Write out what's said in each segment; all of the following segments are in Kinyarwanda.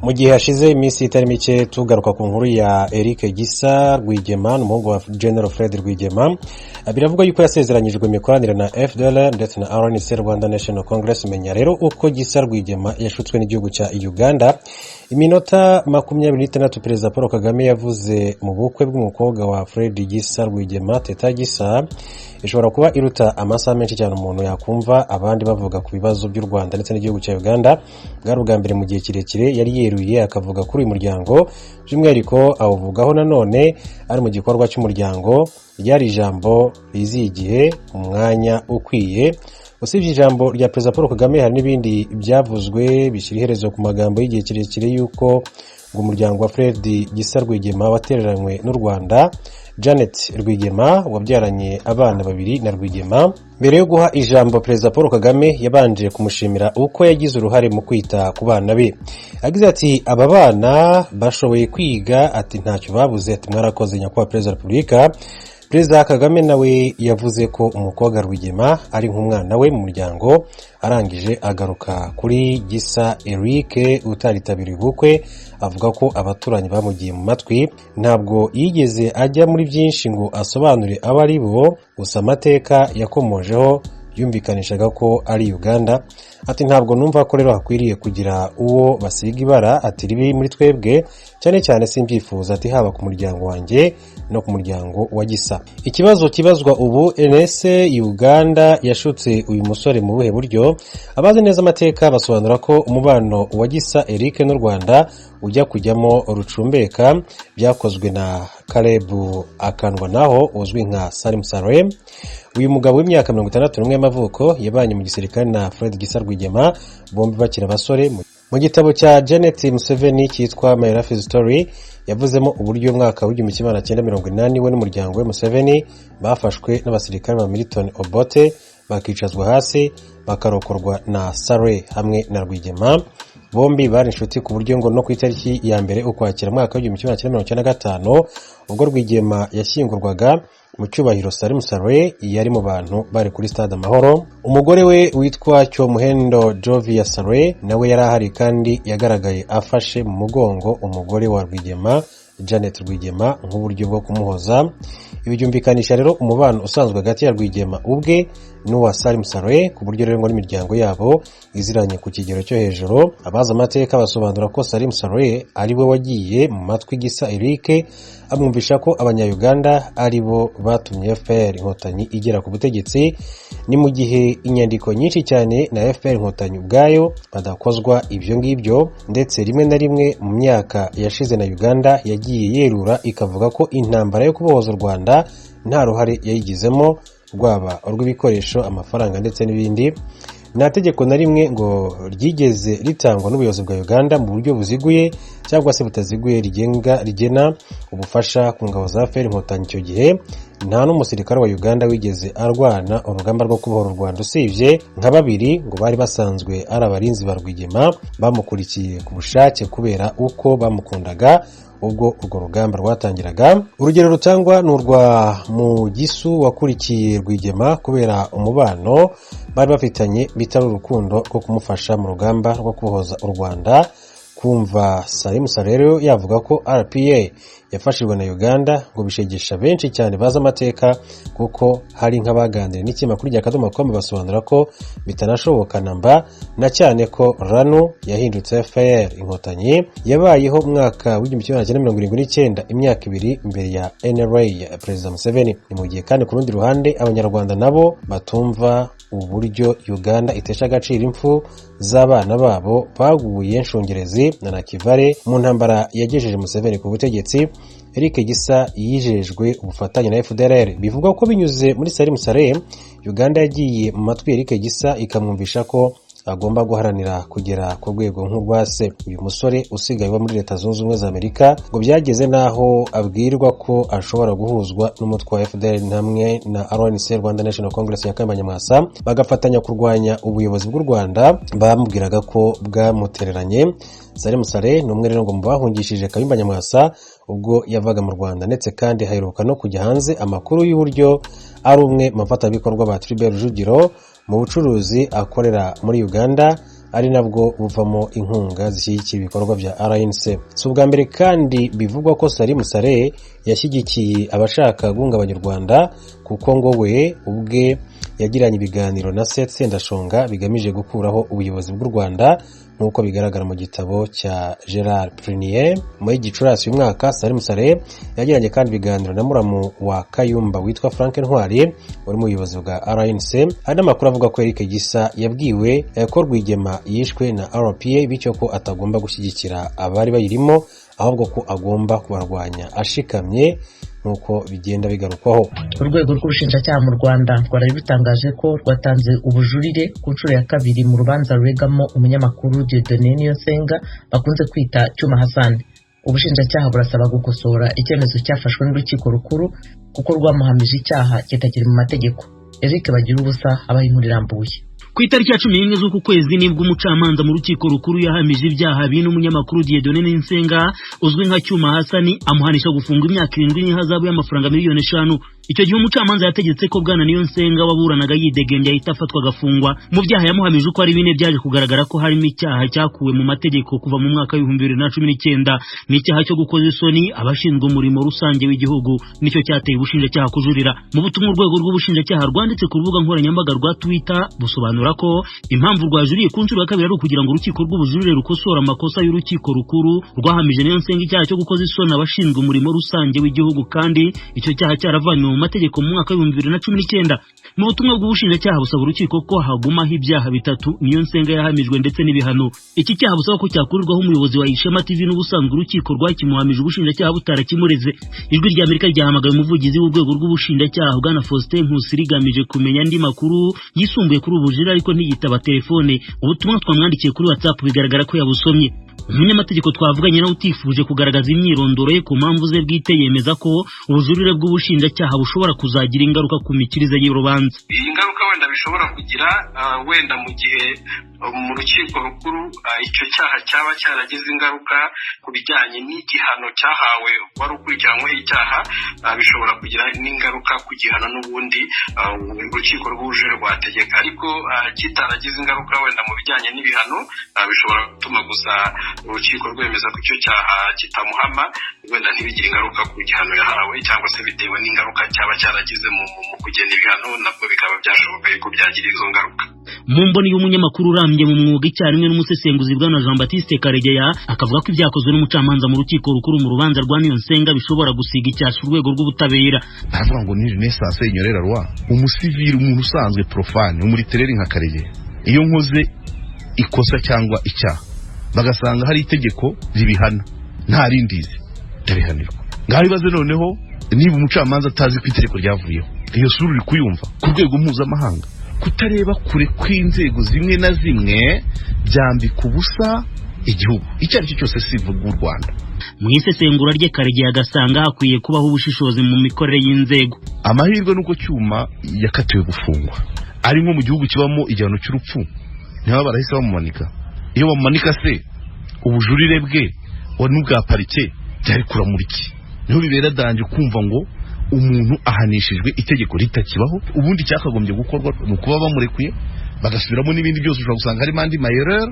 Mu gihe hashize iminsi itari mike tugaruka ku nkuru ya Eric Gisa Rwigema, umuhungu wa General Fred Rwigema, biravugwa yuko yasezeranyijwe imikoranire na FDLR ndetse na RNC, Rwanda National Congress. Menya rero uko Gisa Rwigema yashutswe n'igihugu cya Uganda. Iminota 26 Perezida Paul Kagame yavuze mu bukwe bw'umukobwa wa Fred Gisa Rwigema, Teta Gisa, ishobora kuba iruta amasaha menshi cyane umuntu yakumva abandi bavuga ku bibazo by'u Rwanda ndetse n'igihugu cya Uganda. Bwari ubwa mbere mu gihe kirekire yari yeruye akavuga kuri uyu muryango, by'umwihariko awuvugaho nanone ari mu gikorwa cy'umuryango. Ryari ijambo riziye igihe, umwanya ukwiye. Usibye ijambo rya Perezida Paul Kagame, hari n'ibindi byavuzwe bishyira iherezo ku magambo y'igihe kirekire y'uko ngo umuryango wa Fred Gisa Rwigema watereranywe n'u Rwanda. Janet Rwigema wabyaranye abana babiri na Rwigema, mbere yo guha ijambo Perezida Paul Kagame yabanje kumushimira uko yagize uruhare mu kwita ku bana be. Agize ati: "Aba bana bashoboye kwiga," ati: "Ntacyo babuze," ati: "Mwarakoze, Nyakubahwa Perezida wa Repubulika." Perezida Kagame nawe yavuze ko umukobwa Rwigema ari nk'umwana we mu muryango. Arangije agaruka kuri Gisa Eric utaritabiriye ubukwe, avuga ko abaturanyi bamugiye mu matwi. Ntabwo yigeze ajya muri byinshi ngo asobanure abo ari bo, gusa amateka yakomojeho yumvikanishaga ko ari Uganda. Ati: "Ntabwo numva ko rero hakwiriye kugira uwo basiga ibara," ati, "ribi muri twebwe cyane cyane, simbyifuza," ati, "haba ku muryango wanjye no ku muryango wa Gisa." Ikibazo kibazwa ubu: ese Uganda yashutse uyu musore mu buhe buryo? Abazi neza amateka basobanura ko umubano wa Gisa Eric n'u Rwanda ujya kujyamo rucumbeka byakozwe na Caleb Akandwanaho uzwi nka Salim Saleh. Uyu mugabo w'imyaka 61 y'amavuko yabanye mu gisirikare na Fred Gisa Rwigema bombi bakiri abasore. Mu gitabo cya Janet Museveni cyitwa My Life Story yavuzemo uburyo umwaka w'1980 we n'umuryango we Museveni bafashwe n'abasirikare ba Milton Obote, bakicazwa hasi, bakarokorwa na Saleh hamwe na Rwigema. Bombi bari inshuti ku buryo ngo no ku itariki ya 1 Ukwakira mwaka w'1995, ubwo Rwigema yashyingurwaga mu cyubahiro, Salim Saleh yari mu bantu bari kuri Stade Amahoro. Umugore we witwa Cyomuhendo Jovia Saleh nawe yari ahari, kandi yagaragaye afashe mu mugongo umugore wa Rwigema, Janet Rwigema, nk'uburyo bwo kumuhoza. Ibi byumvikanisha rero umubano usanzwe hagati ya Rwigema ubwe n'uwa Salim Saleh, ku buryo rero ngo n'imiryango yabo iziranye ku kigero cyo hejuru. Abazi amateka basobanura ko Salim Saleh ari we wagiye mu matwi Gisa Eric, amwumvisha ko Abanyayuganda ari bo batumye FPR Inkotanyi igera ku butegetsi. Ni mu gihe inyandiko nyinshi cyane na FPR Inkotanyi ubwayo badakozwa ibyo ngibyo, ndetse rimwe na rimwe mu myaka yashize na Uganda yagiye yerura ikavuga ko intambara yo kubohoza u Rwanda nta ruhare yayigizemo, rwaba urw'ibikoresho, amafaranga ndetse n'ibindi. Nta tegeko na rimwe ngo ryigeze ritangwa n'ubuyobozi bwa Uganda mu buryo buziguye cyangwa se butaziguye rigenga, rigena ubufasha ku ngabo za FPR Inkotanyi. Icyo gihe nta n'umusirikare wa Uganda wigeze arwana urugamba rwo kubohora u Rwanda, usibye nka babiri ngo bari basanzwe ari abarinzi ba Rwigema, bamukurikiye ku bushake kubera uko bamukundaga ubwo urwo rugamba rwatangiraga. Urugero rutangwa ni urwa Mugisu wakurikiye Rwigema kubera umubano bari bafitanye, bitari urukundo rwo kumufasha mu rugamba rwo kubohoza u Rwanda. Kumva Salim Saleh rero yavuga ko RPA yafashijwe na Uganda ngo bishegesha benshi cyane bazi amateka, kuko hari nk'abaganiriye n'ikinyamakuru rya Akadomo com basobanura ko bitanashoboka namba, na cyane ko RANU yahindutse FPR Inkotanyi yabayeho mwaka w'1979, imyaka 2 mbere ya NRA ya Perezida Museveni. Ni mu gihe kandi ku rundi ruhande Abanyarwanda nabo batumva uburyo Uganda itesha agaciro impfu z'abana babo baguye Nshungerezi na Nakivale mu ntambara yagejeje Museveni ku butegetsi. Eric Gisa yijejwe ubufatanye na FDLR. Bivugwa ko binyuze muri Salim Saleh, Uganda yagiye mu matwi Eric Gisa ikamwumvisha ko agomba guharanira kugera ku rwego nk'urwa se. Uyu musore usigaye uba muri Leta Zunze Ubumwe za Amerika ngo byageze n'aho abwirwa ko ashobora guhuzwa n'umutwe wa FDLR hamwe na RNC, Rwanda National Congress ya Kayumba Nyamwasa, bagafatanya kurwanya ubuyobozi bw'u Rwanda bamubwiraga ko bwamutereranye. Salim Saleh ni umwe rero ngo mu bahungishije Kayumba Nyamwasa ubwo yavaga mu Rwanda, ndetse kandi haheruka no kujya hanze amakuru y'uburyo ari umwe mu bafatanyabikorwa ba Tribert Rujugiro mu bucuruzi akorera muri Uganda. ari nabwo buvamo inkunga zishyigikiye ibikorwa bya RNC. Si ubwa mbere kandi bivugwa ko Salim Saleh yashyigikiye abashaka guhungabanya u Rwanda, kuko ngo we ubwe yagiranye ibiganiro na Seth Sendashonga bigamije gukuraho ubuyobozi bw'u Rwanda, nk'uko bigaragara mu gitabo cya Gerard Prunier. Muri Gicurasi uyu mwaka, Salim Saleh yagiranye kandi ibiganiro na muramu wa Kayumba witwa Frank Ntwari uri mu buyobozi bwa RNC. Hari n'amakuru avuga ko Eric Gisa yabwiwe ko Rwigema yishwe na RPA, bityo ko atagomba gushyigikira abari bayirimo, ahubwo ko agomba kubarwanya ashikamye, nk'uko bigenda bigarukwaho. Urwego rw'Ubushinjacyaha mu Rwanda rwari rutangaje ko rwatanze ubujurire ku nshuro ya kabiri mu rubanza ruregamo umunyamakuru Dieudonné Niyonsenga bakunze kwita Cyuma Hassan. Ubushinjacyaha burasaba gukosora icyemezo cyafashwe n'Urukiko Rukuru, kuko rwamuhamije icyaha kitakiri mu mategeko. Eric Bagira Ubusa abaha inkuru irambuye. Ku itariki ya 11 z'uku kwezi nibwo umucamanza mu Rukiko Rukuru yahamije ibyaha bine umunyamakuru Dieudonné Niyonsenga uzwi nka Cyuma Hasani, amuhanisha gufunga imyaka 7 n'ihazabu y'amafaranga miliyoni 5. Icyo gihe umucamanza yategetse ko bwana Niyonsenga waburanaga yidegembya ahita afatwa agafungwa. Mu byaha yamuhamije uko ari bine, byaje kugaragara ko harimo icyaha cyakuwe mu mategeko kuva mu mwaka wa 2019, n'icyaha cyo gukoza isoni abashinzwe umurimo rusange w'igihugu, nicyo cyateye ubushinjacyaha kujurira. Mu butumwa urwego rw'ubushinjacyaha rwanditse ku rubuga nkoranyambaga rwa Twitter, busobanura ko impamvu rwajuriye ku nshuro ya kabiri ari ukugira ngo urukiko rw'ubujurire rukosore amakosa y'Urukiko Rukuru rwahamije Niyonsenga icyaha cyo gukoza isoni abashinzwe umurimo rusange w'igihugu, kandi icyo cyaha cyaravanywe mu mategeko mu mwaka wa 2019. Mu butumwa bw'ubushinjacyaha, busaba urukiko ko hagumaho ibyaha bitatu Niyonsenga yahamijwe ndetse n'ibihano. Iki cyaha busaba ko cyakurirwaho umuyobozi wa Ishema TV, n'ubusanzwe urukiko rwakimuhamije ubushinjacyaha butarakimureze. Ijwi rya Amerika ryahamagaye umuvugizi w'urwego rw'ubushinjacyaha, bwana Faustin Nkusi, rigamije kumenya andi makuru yisumbuye kuri ubu bujurire, ariko ntiyitaba telefone. Ubutumwa twamwandikiye kuri WhatsApp bigaragara ko yabusomye. Umunyamategeko twavuganye nawe utifuje kugaragaza imyirondoro ye ku mpamvu ze bwite, yemeza ko ubujurire bw'ubushinjacyaha bushobora kuzagira ingaruka ku mikirize y'urubanza. Iyi ngaruka wenda bishobora kugira, wenda mu gihe mu Rukiko Rukuru icyo cyaha cyaba cyaragize ingaruka ku bijyanye n'igihano cyahawe wari ukurikiranyweho icyaha, bishobora kugira n'ingaruka ku gihano n'ubundi urukiko rw'ubujurire rwategeka. Ariko kitaragize ingaruka wenda mu bijyanye n'ibihano, bishobora gutuma gusa urukiko rwemeza ko icyo cyaha kitamuhama, wenda ntibigire ingaruka ku gihano yahawe, cyangwa se bitewe n'ingaruka cyaba cyaragize mu kugena ibihano, nabwo bikaba byashoboka yuko byagira izo ngaruka. Mu mboni y'umunyamakuru urambye mu mwuga icyarimwe n'umusesenguzi, bwana Jean Baptiste Karegeya, akavuga ko ibyakozwe n'umucamanza mu Rukiko Rukuru mu rubanza rwa Niyonsenga bishobora gusiga icyasha urwego rw'ubutabera. Baravuga ngo ni renaissance ignorer la loi. Umusivili, umuntu usanzwe, profane, umulittéraire nka Karegeya, iyo nkoze ikosa cyangwa icyaha bagasanga hari itegeko ribihana nta rindizi, ndabihanirwa. Ngaho ibaze noneho niba umucamanza atazi ko itegeko ryavuyeho. Iyo sura uri kuyumva ku rwego mpuzamahanga. Kutareba kure kw'inzego zimwe na zimwe byambika ubusa igihugu icyo ari cyo cyose, sivuga u Rwanda. Mu isesengura rye, Karegeya agasanga hakwiye kubaho ubushishozi mu mikorere y'inzego. Amahirwe nuko Cyuma yakatiwe gufungwa. Ari nko mu gihugu kibamo igihano cy'urupfu, ntibaba barahise bamumanika? Iyo bamumanika se, ubujurire bwe n'ubwa parike byari kuramura iki? Niho bibera danger kumva ngo umuntu ahanishijwe itegeko ritakibaho. Ubundi cyakagombye gukorwa ni ukuba bamurekuye, bagasubiramo n'ibindi byose. Ushobora gusanga harimo andi ma erreurs,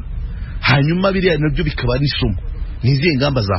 hanyuma biriya nabyo bikaba n'isomo. Ni izihe ngamba za